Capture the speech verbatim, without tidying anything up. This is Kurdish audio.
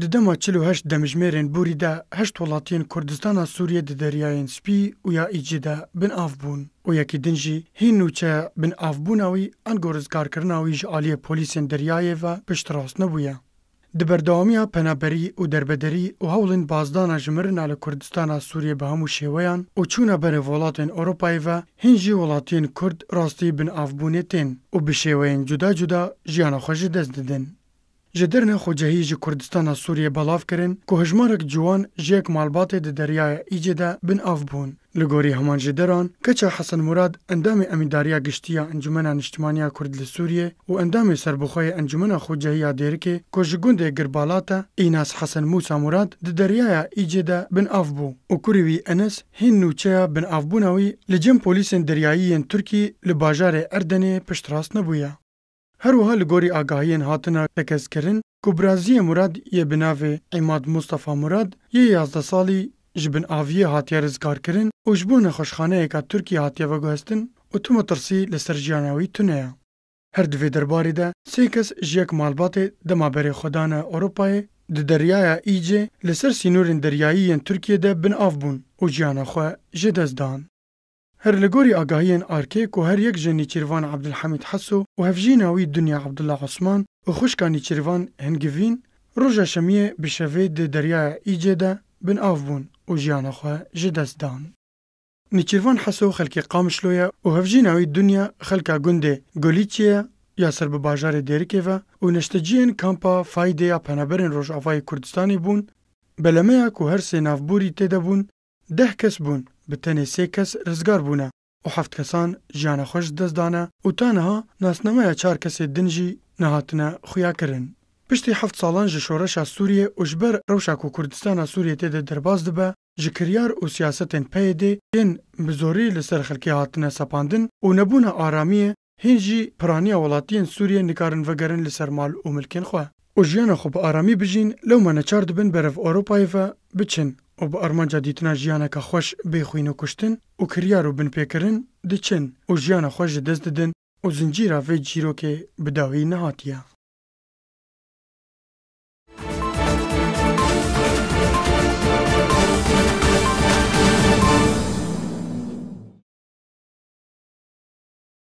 Di dema çil û heşt demjimêrên borî de heşt welatiyên Kurdistana Sûriyê di Deryayên Spî û ya Îcê de bin av bûn û yekî din jî hîn nûçeya bin avbûna wî ango rizgarkirina wî ji aliyê polîsên deryayê ve piştrast nebûye. Di berdewamiya penaberî û derbederî û hewlên bazdana ji mirina li Kurdistana Sûriyê bi hemû şêweyan û çûna berê welatên Ewropayê ve hîn jî welatiyên Kurd rastî bin avbûnê tên û bi şêweyên cuda cuda jiyana xwe ji dest didin. Ji derine xwecehî ji Kurdistana Sûriyê belav kirin ku hejmarek ciwan ji yek malbatê di Deryaya Îcê de bin av bûn. Li gorî heman ji deran, keça Hesen Murad, endamê Emîndariya Giştî ya Encûmena Niştimaniya Kurd li Sûriyê û endamê serbixwe yê Encûmena Xwecehî ya Dêrikê ku ji gundê Girbalat e, Înas Hesen Mûsa Murad di Deryaya Îcê de bin av bû û kurê wî Enes hîn nûçeya bin avbûna wî li cem polîsên deryayî yên Tirkî li bajarê Erdenê piştrast nebûye. Her wiha li gorî agahiyên hatine tekez kirin ku biraziyê Murad yê bi navê Îmad Mustafa Murad yê yazdeh salî ji bin aviyê hatiye rizgarkirin û ji bo nexweşxaneyeka Tirkiyê hatiye veguhestin û tu metirsî li ser jiyana wî tune ye. Her di vê derbarê de sê kes ji yek malbatê dema berê xwe dane Ewropayê di Deryaya Îcê li ser sînorên deryayî yên Tirkiyê de bin av bûn û jiyana xwe ji dest dan. Her li gorî agahiyên arkê ku her yek ji Nîçîrvan Abdulhamîd Heso û hevjîna wî Dunya Abdullah Osman û xwişka Nîçîrvan Hingivîn roja Şemiyê bi şevê di Deryaya Îcê de bin av bûn û jiyana xwe ji dest dan. Nîçîrvan Heso xelkê Qamişlo ye û hevjîna wî Dunya xelka gundê Golîçiyê ya ser bi bajarê Dêrikê ve û neşteciyên kampa Faydê ya penaberên Rojavayê Kurdistanê bûn. Belemeya ku her sê navborî tê de bûn, deh kes bûn bi tenê sê kes rizgar bûne û heft kesan jiyana xwe ji dest dane û ta niha nasnameya çar kesê din jî nehatine xuyakirin. Piştî heft salan ji şoreşa Sûriyê û ji ber rewşa ku Kurdistana Sûriyê tê de derbas dibe, ji kiryar û siyasetên P Y D'ê yên bi zorî li ser xelkê hatine sepandin û nebûna aramiyê hîn jî piraniya welatiyên Sûriyê nikarin vegerin li ser mal û milkên xwe û jiyana xwe bi aramî bijîn, lewma neçar dibin berev Ewropayê ve biçin û bi armanca dîtina jiyaneke xweş bê xwîn û kuştin û kiryar û binpêkirin diçin û jiyana xwe ji dest didin û zincîra vê çîrokê bi dawî nehatiye.